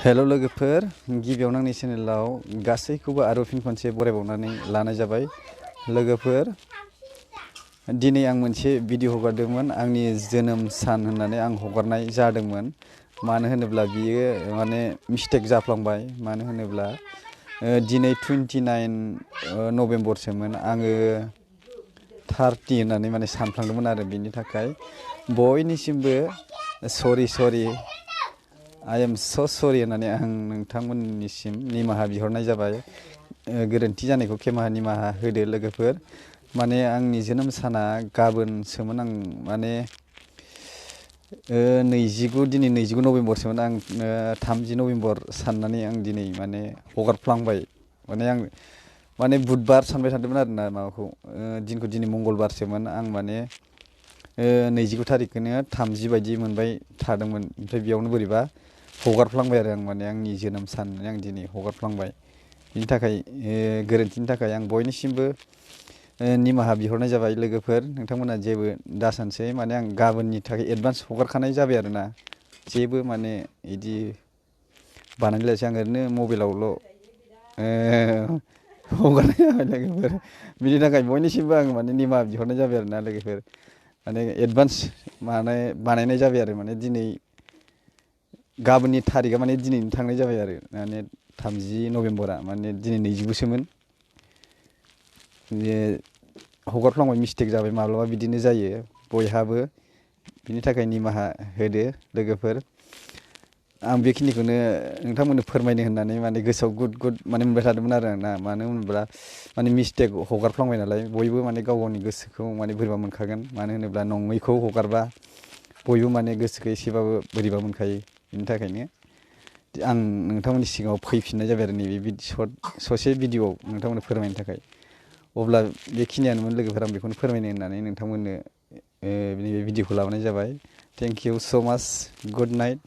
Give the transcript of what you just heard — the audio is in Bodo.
हेल' लोगोफोर गिबियावनो आंनि चेनेलाव गासैखौबो आरो फिन खनसे बरायबावनानै लानाय जाबाय। लोगोफोर दिनै आं मोनसे भिडिअ हगारदोंमोन आंनि जोनोम सान होननानै आं हगारनाय जादोंमोन। मानो होनोब्ला बियो माने मिस्टेक जाफ्लांबाय। मानो होनोब्ला दिनै 29 नभेम्बरसोमोन आङो 30 होननानै माने सानफ्लांदोंमोन आरो बिनि थाखाय बयनिसिमबो सरि I am so sorry होननानै आं नोंथांमोननिसिम निमाहा बिहरनाय जाबाय। गोरोन्थि जानायखौ निमाहा होदो लोगोफोर। माने आंनि जोनोम साना गाबोनसोमोन। आं माने 29 नभेम्बरसोमोन। आं 30 नभेम्बर साननानै आं दिनै माने हगारफ्लांबाय। माने बुधबार सानबाय थादोंमोन आरोना माबाखौ दिनखौ दिनै मंगलबारसोमोन। आं माने 29 थारिखखौनो 30 बायदि मोनबाय थादोंमोन। ओमफ्राय बेयावनो बोरैबा हगारफ्लांबाय आरो आं माने आंनि जोनोम सान आं दिनै हगारफ्लांबाय। बिनि थाखाय गोरोन्थिनि थाखाय आं बयनिसिमबो निमाहा बिहरनाय जाबाय लोगोफोर। नोंथांमोना जेबो दासानसै माने आं गाबोननि थाखाय एडभान्स हगारखानाय जाबाय आरोना। जेबो माने बिदि बानायलायासै आं ओरैनो मबाइलावल' हगारनाय जाबाय लोगोफोर। बिनि थाखाय बयनिसिमबो आं माने निमाहा बिहरनाय जाबाय आरोना लोगोफोर। माने एडभान्स बानायनाय जाबाय आरो माने दिनै गाबोननि थारिकआ माने दिनैनो थांनाय जाबाय आरो माने 30 नभेम्बरा माने दिनै 29सोमोन। हगारफ्लांबाय मिस्टेक जाबाय। माब्लाबा बिदिनो जायो बयहाबो। बिनि थाखाय निमाहा होदो लोगोफोर। आं बेखिनिखौनो नोंथांमोननो फोरमायनो होननानै माने गोसोआव गुद माने मोनबाय थादोंमोन आरो आंना। मानो होनोब्ला माने मिस्टेक हगारफ्लांबाय नालाय बयबो माने गाव गावनि गोसोखौ माने बोरैबा मोनखागोन। मानो होनोब्ला नङैखौ हगारबा बयबो माने गोसोखौ एसेबाबो बोरैबा मोनखायो। बिनि थाखायनो आं नोंथांमोननि सिगाङाव फैफिननाय जाबाय आरो नैबे ससे भिडिअ'आव नोंथांमोननो फोरमायनो थाखाय। अब्ला बेखिनियानोमोन लोगोफोर। आं बेखौनो फोरमायनो होननानै नोंथांमोननो नैबे भिडिअ'खौ लाबोनाय जाबाय। थेंक इउ स' माच। Good night.